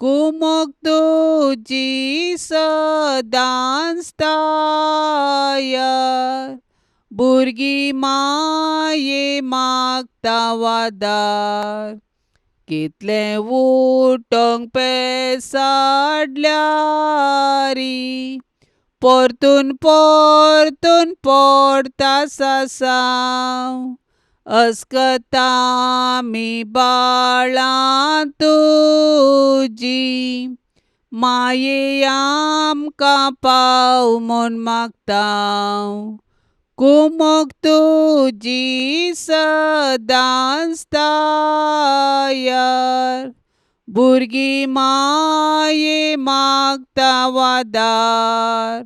कुमोक तुजी सदांच तायार भुरगीं माये मागता वादार कितलें उठोंक पेसाडल्यारी परतून परतून पडटा सासांव अस्कत आमी बाळां तुजी माये आमकां पाव म्हूण मागता कुमोक तुजी सदांच तायार भुरगीं माये मागता वादार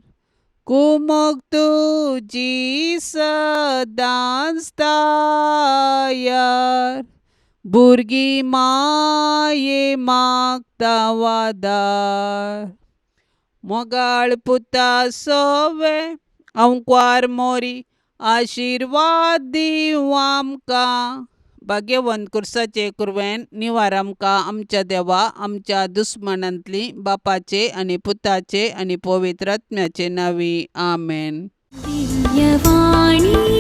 कुमोक तुजी सदांच तायार भुरगीं माये मागता वादार मोगाळ पुता सोवे अंकवार मोरी आशिर्वाद दिवं आमकां भाग्यवंत कुर्साचे कुरवेन निवार आमकां आमच्या देवा आमच्या दुस्मनांतली बापाचे आनी पुताचे आनी पवित्र आत्म्याचे नांवी आमेन. दिव्यवाणी.